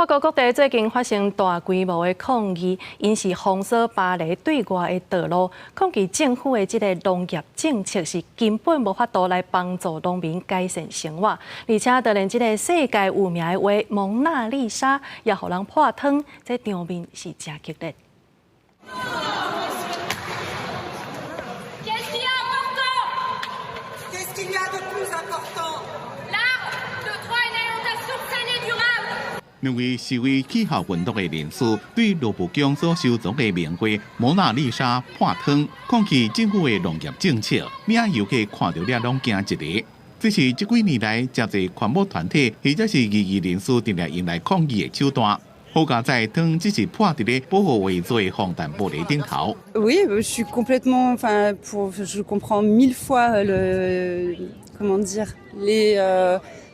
法國各地最近發生大規模的抗議，𪜶是封鎖巴黎對外的道路，抗議政府的這个農業政策是根本無法度來幫助農民改善生活，而且就連這个世界有名的畫蒙娜麗莎也予人潑湯，這場面是誠激烈。 Qu'est-ce qu'il y a d'important? Qu'est-ce qu'il y a de plus important? L'art, le droit à une alimentation saine et durable. 兩位示威氣候運動的人士對盧浮宮所收藏的名畫《蒙娜麗莎》潑湯，抗議政府的農業政策，領遊客看著了攏驚一下。這是這幾年來誠濟環保團體或者是異議人士定定用來抗議的手段。好佳哉，湯只是潑佇咧保護畫作的防彈玻璃頂頭。 Oui, je suis complètement, enfin, je comprends mille fois le, comment dire, les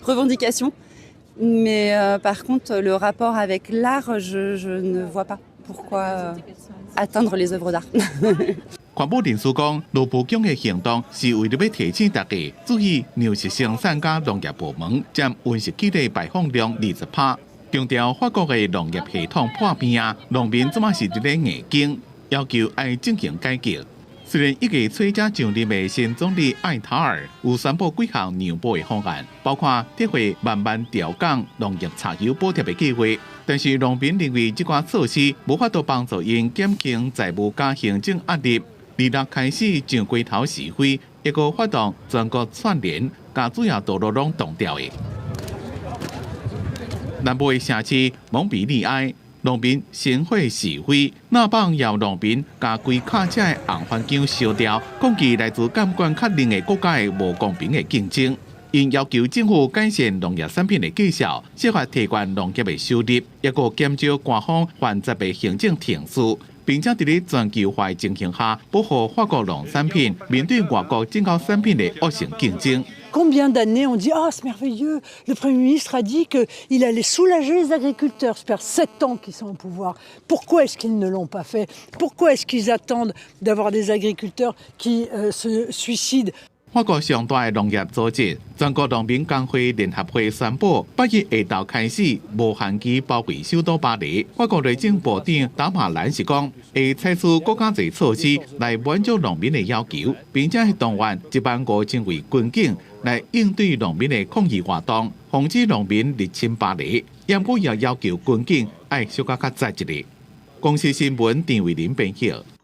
revendications, mais par contre, le rapport avec l'art, je ne vois pas pourquoi atteindre les œuvres d'art. 環保人士講，盧浮宮的行動是為著欲提醒大家注意糧食生產佮農業部門佔溫室氣體排放量20%，強調法國的農業系統破病啊，農民這馬是佇咧硬頸，要求愛進行改革。雖然一月初才上任的新總理艾塔爾有宣布幾項讓步的方案，包括撤回慢慢調降農業柴油補貼的計劃，但是農民認為這寡措施無法度幫助𪜶減輕財務佮行政壓力。26開始上街頭示威，抑閣發動全國串聯，共主要道路攏擋掉的。南部的城市蒙彼利埃，農民生火示威，納榜要農民共規卡車的紅番薑燒掉，抗議來自監管較冷的國家的無公平的競爭。𪜶要求政府改善農業產品的價數，設法提懸農業的收入，抑閣減少官方繁雜的行政程序，並且佇咧全球化的情形下，保護法國農產品面對外國進口產品的惡性競爭。 Combien d'années on dit: Ah, c'est merveilleux, le Premier ministre a dit qu'il allait soulager les agriculteurs. Ça fait 7 ans qu'ils sont au pouvoir. Pourquoi est-ce qu'ils ne l'ont pas fait? Pourquoi est-ce qu'ils attendent d'avoir des agriculteurs qui se suicident? 法國上大的農業組織全國農民工會聯合會宣布，8日下晝開始無限期包圍首都巴黎。法國內政部長達馬蘭是講，會採取閣較濟措施來滿足農民的要求，並且動員1萬5千位軍警來應對農民的抗議活動，防止農民入侵巴黎。毋過也要求軍警愛小可較早一點。公視新聞陳慧琳編譯。